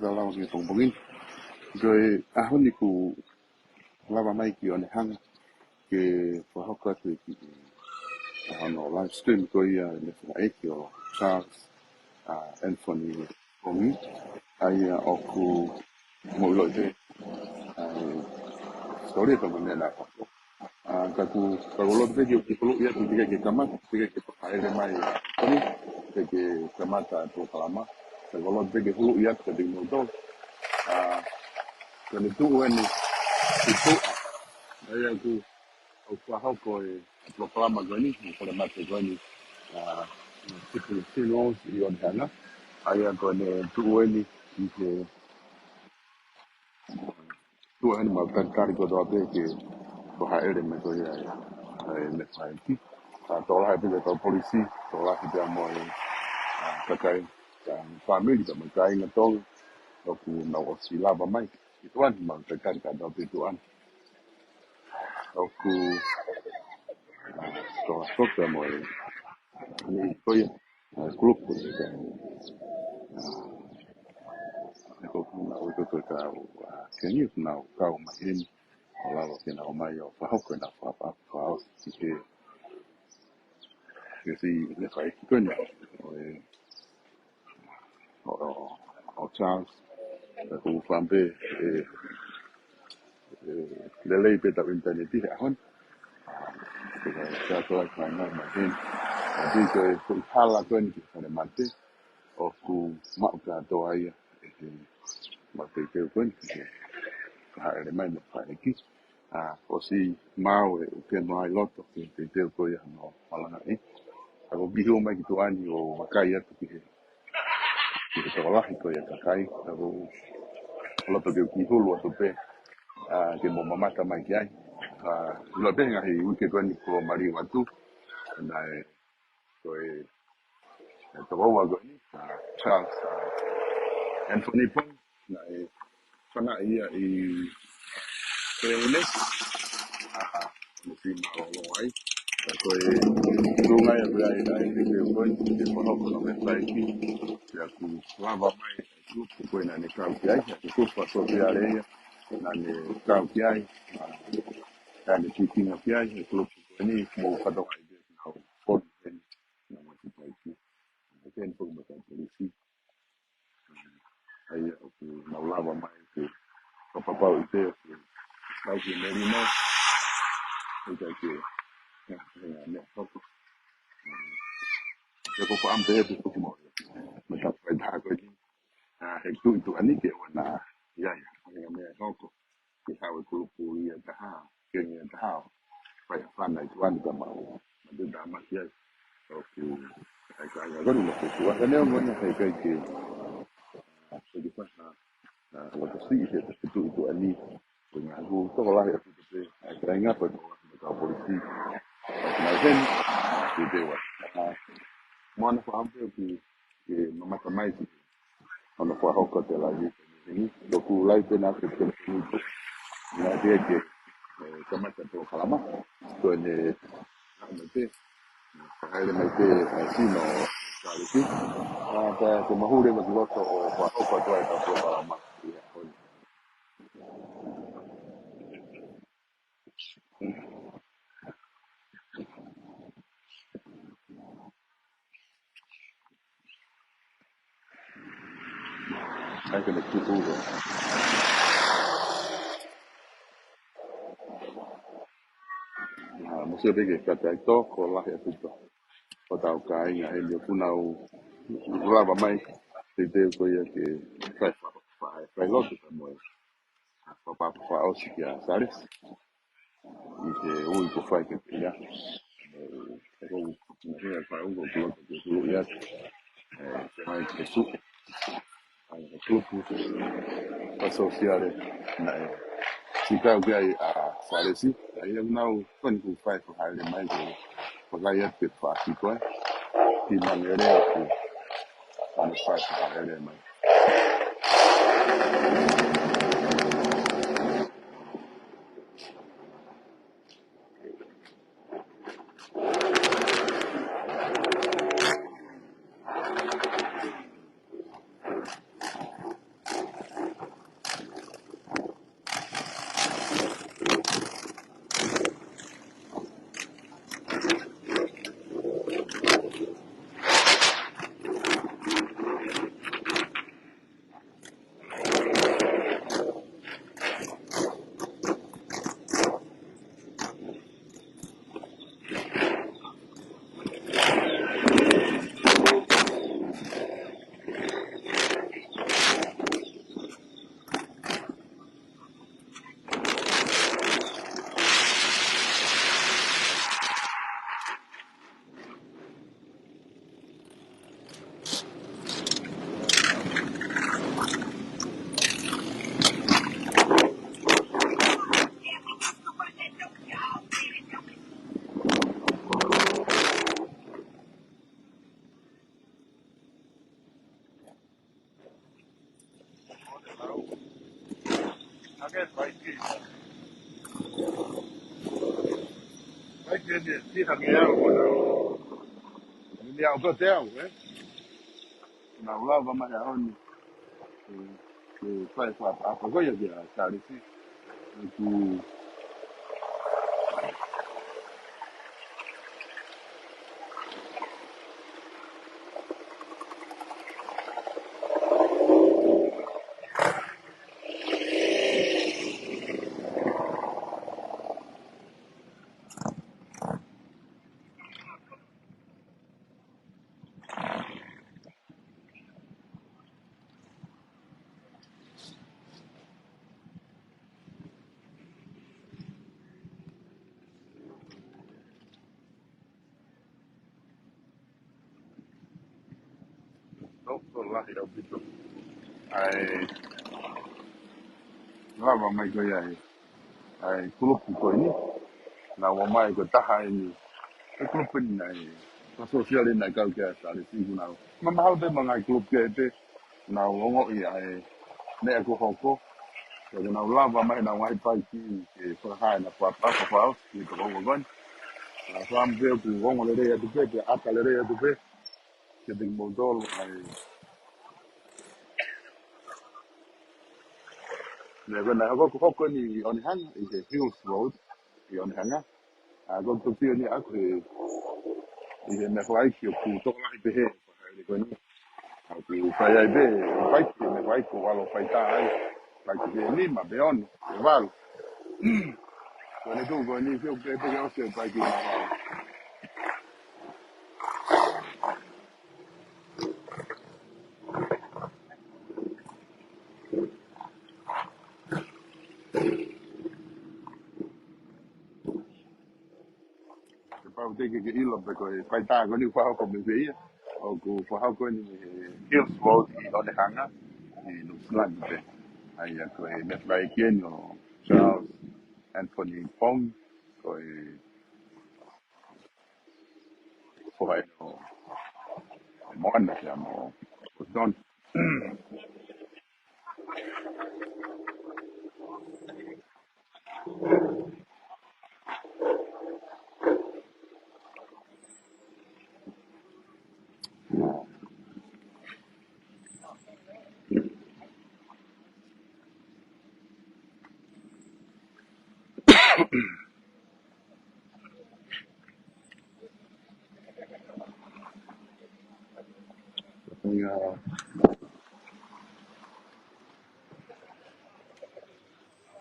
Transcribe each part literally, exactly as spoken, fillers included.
Ka lava ki he pongipongi ni. Ko e ʻaho ni kuo lava mai ki ʻo ne hanga ke fakahoko atu e kiʻi ʻaho no live stream ko ia ʻa e fanga ʻeiki ʻo Charles, ʻa, Anthony Pongi. ʻA ia ʻoku mou ʻilo pē ʻa e story ka mene na pako. ʻA, ka ku, ka ku loto pē ke u kiʻi huluʻi atu, teʻeki ke kamata, teʻeki ke fakaʻele mai ʻa Tony, teʻeki ke kamata e polokalama. Ka ku loto pē ke huluʻi atu kiate kimoutolu. ʻA, ko ʻene tuʻu eni ʻi tuʻa. ʻA ia ʻoku, ʻoku fakahoko e polokalama ko eni, ʻa e kole mate ko eni, ʻa, Tipu Tino ʻi ʻo ne hanga. ʻA ia ko ʻene tuʻu eni ʻi he tuʻa heni mau talitali kotoa pē ke fakaʻele mai ko ia ʻa e, ʻa e meʻa fai ki. ʻA, tokolahi pē kau polisi, tokolahi pē mo e, ʻa, kakai, ʻa, fāmili, ka mo e kāinga Tonga, ʻoku nau ʻosi lava mai ki tuʻa ni, mau talitali kotoa pē tuʻa ni. ʻOku, ʻa, tokolahi pē mo e, ʻa, ni ko ia. ʻA, kulupu ko ia. ʻA, ʻa, ko ʻeku na ʻo ko ko ka, ʻa, ke ni na kau mai heni. ʻO lava ke na ō mai ʻo fakahoko ʻena fakaʻapaʻapa fakaʻosi ki he, ki he meʻa fai ki ko eni. ʻO e, ʻo, ʻo, ʻo Charles, ʻa, ʻoku ou fakaʻamu pē, ʻe, ʻe, lelei pē ʻetau ʻinitaneti he ʻaho ni. ʻA, ko e kātoa e kāinga mai heni. ʻA, pea ko e foʻi hala ko eni ki he kole mate. ʻOku maʻu kātoa ia ʻe he mau teuteu ko eni, ʻe he fakaʻele mai ʻa e meʻa fai ki. ʻA, ʻosi maʻu e ʻuke noa ʻi loto ki he teuteu ko ia hono malangaʻi. ʻA, ko e kiʻi hū mai ki tuʻa ni ʻo vakai atu ki he, ki he tokolahi ko ia kakai. ʻA, ko e loto ke u kiʻi hulu atu pē, ʻa, ke mou mamata mai ki ai. ʻA, ʻilo pē ngaahi uike ko eni kuo maliu atu. Naʻe, ko e, e tokoua ko eni, ʻa, Charles, ʻa, Anthony Pongi, naʻe fanaʻi ia ʻi Peule, ʻa, mo si mālōlō ai. ʻA, ko e tuʻunga ia ko ia ʻa e, ʻa e, ʻa e, ko e, ko e, ko e fakahoko ʻo e meʻa fai ki, pea kuo lava mai e kulupu ko ē naʻa ne kau ki ai, e kulupu ʻa Sofiale ia, naʻa ne kau ki ai, ʻa, naʻa ne kikinga ki ai, e kulupu ko eni, mou kātoa ai pē, nau fonu eni, nau mati fai ki. Naʻe ken fonu mo e kau polisi. ʻA ia ʻoku nau lava mai ke fakapapauʻi pē ʻoku tau ki Melino. ʻIkai ke, ʻa, ʻa, meʻa hoko. He ko e fakaʻamu pē ʻeku tuku mo ia. Meʻa fai taha ko eni. ʻA, he tuʻu ʻi tuʻa ni ke ʻoua naʻa ʻi ai ha faʻahinga meʻa hoko. Ke haʻu e kulupu ia taha, ke ngia taha. Fai ha fana ʻi tuʻa ni ka mau. Ma te tā maki ai. ʻOku, ʻa e kāinga ko eni ʻoku tuʻa. Ka neongo ia he ʻikai ke, ʻa, ʻikai ke fai ha, ʻa, loto siʻi he tuʻu ʻi tuʻa ni. Ko e ngaahi ʻū tokolahi ʻa tuʻu pē, ʻa e kāinga ko e tokolahi mo e kau polisi. ʻOku nau heni, ʻa, ke te ua. ʻA, mo ana fakaʻamu pē ʻoku ke mamata mai ki hono fakahoko ʻa e laivi ko eni. ʻOku laivi pē naʻa ke te ni. Naʻa ke ke, ʻe, kamata polokalama. Ko ʻene, naʻa mai pē. Fakaʻele mai pē, ʻe, Tino, Kalisi. ʻA, pea ke mahulu ʻa e kiʻi loto ʻo fakahoko atu ai ʻetau polokalama. ʻIa, ko eni. ʻAi ke ne tuʻu ua. ʻA, mo se peke kata ai tokolahi ʻa tuʻu. Ko ʻetau kāinga ʻeni ʻoku nau lava mai. Teuteu ko ia ke fai fa-, fa-, fai lotu ka mo e. Fakapapauʻi kia Salesi. ʻI he ui ko fai ke pia. ʻE, ʻe ko u, na hea fai u ko kulo ke kulo ia. ʻE, ke mai ke su. ʻA e kulupu ʻa Sofiale naʻe. Sikau ki ai ʻa Salesi. ʻA ia nau, ko eni kuo fai ko haere mai ko. Ko lai atu ke fasi ko e. Ki mangere aku. Ko eni fai ko haere mai. Ake paiki. Paiki ni, ni hangē au, ʻo nau. Ni au ko te au, ē? Nau lava mai ʻaho ni. Ke, ke fai fakaʻapaʻapa ko ia kia Salesi. Ku Nofo lahi ʻaupito. ʻAi, lava mai ko ia ʻa e, ʻa e kulupu ko eni. Naʻa nau ō mai ko e taha eni. Ko e kulupu eni naʻe, ko e sōsiale naʻe kau ki ai ʻa Salesi, kuo nau. Ma mahalo pē mo e ngaahi kulupu kehe pē. Nau ongoʻi ʻa e meʻa kuo hoko. Pea kuo nau lava mai ʻenau ngaahi paiki ke fakahā ʻenau fakaʻapaʻapa ki he tokoua ko eni. ʻA, fakaʻamu pē ʻoku ongo lelei atu pē, pea ʻata lelei atu pē. Kiate kimoutolu ʻa e meʻa ko ena, hoko, hoko eni ʻi Onehunga, ʻi he Hills Road, ʻi Onehunga. ʻA, ko e tō pio ni ʻaku he, ʻi he meʻa fakaʻeiki ʻoku tokolahi pehē, fakaʻeiki ko eni. ʻOku fai ai pē, fai ki, meʻa fakaʻeiki ʻoku ʻalu ʻo fai tā ai. Fai ki pē nima, pē ono, pē valu. Ko eni tuʻu, ko eni fiu pē pē ke ʻosi e fai ki mā. Kapau te ke ke ʻilo pe ko e fai tā ko eni ʻoku fakahoko mei fē ia. ʻOku fakahoko eni mei he Hills Road ʻi Onehunga, ʻi Nuʻusila ni pē. ʻA ia ko e meʻa fakaʻeiki eni ʻo Charles Anthony Pong, ko e foha eni ʻo Moana pea mo ʻOtona. Ia,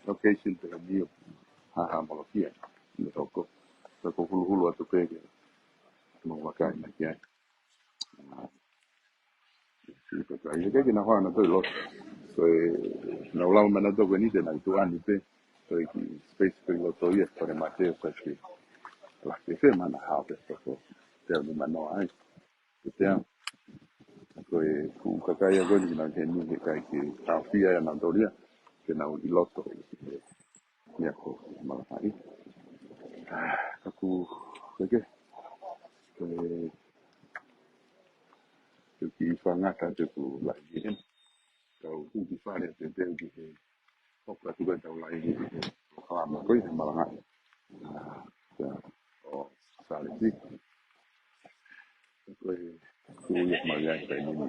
location pē eni ʻo Haʻa Molokia. Io, hoko. Hoko huluhulu atu pē ke mau vakai mai ki ai. Siʻi pē kai, ʻikai ke nau hanga ʻo toe loto. Ko e, nau lava mai nautolu ko eni te nau tuʻu ʻani pē. Ko e kiʻi space pē ʻi loto ia, ko e mate, ko e kiʻi laki fē mana hao pē, ko e, te au ni manoa ai. Ko e te au. Ko e, ko e kakai ia ko eni, nau ke ni, he ʻikai ke taofia ia nautolu ia. Ke nau ʻi loto. Ia ko Malaʻai. Ka ʻoku, ko e ke. Ko e, ko e kiʻi fangata te ku lahi ki heni. Kau ku ki fale te te u ki he. Hoko atu ko e tau lahi ki he. Kalama ko e he Malaʻai. ʻA, ia, ʻo Salesi. Ko e, ko e ia mai ai, ko e nini.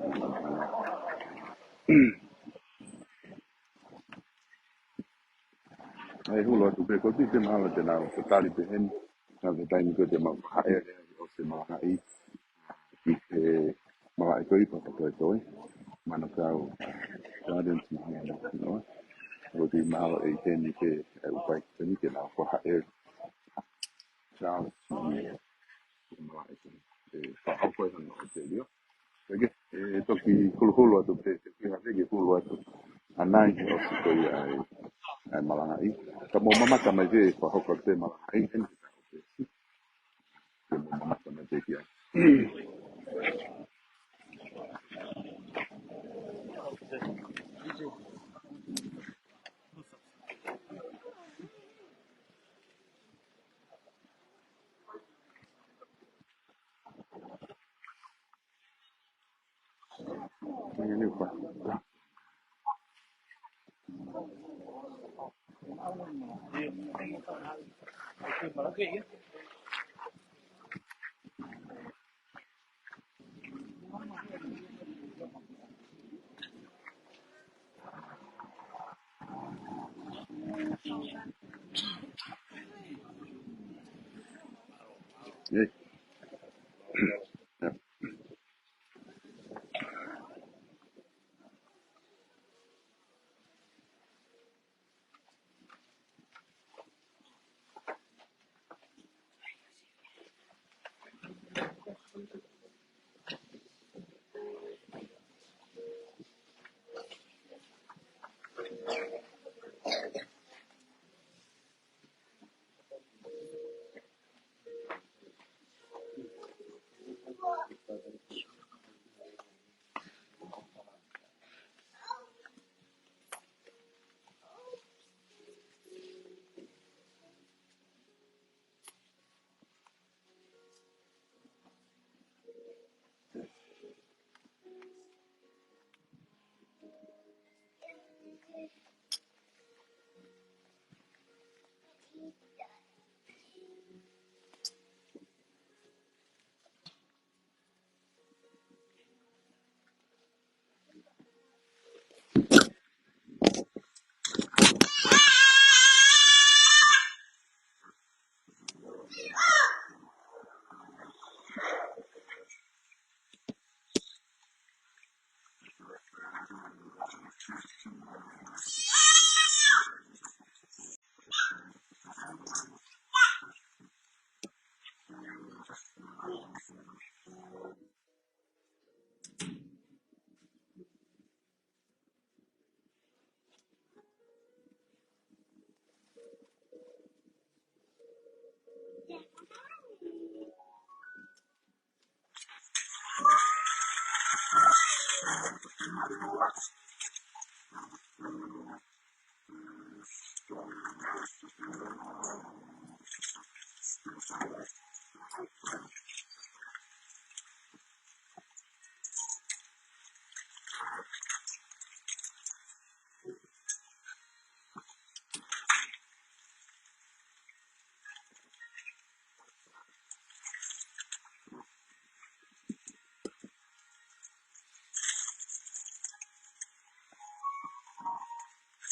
ʻAi hulu atu pē ko e te mahalo te nau tatali pē heni. Nau te taimi ko e te mau haʻele ʻo se Malaʻai. Ki he Malaʻai ko e ipa ko e toe. Manukau. Gardens mahalo, no. Ko e te mahalo ʻe heni pē, ʻe upai ki heni ke nau ko haʻele. Charles, Malaʻai. ʻE, fakahoko ʻe hono ʻotelio. Pea ke, ʻe toki huluhulu atu pē, ke kiha pē ke hulu atu. ʻAnai, ʻosi ko ia ʻa e, ʻa e Malaʻai. Ka mou mamata mai pē, fakahoko atu pē Malaʻai, ʻeni ke tau pē. Ke mou mamata mai pē ki ai. Ini, Pak.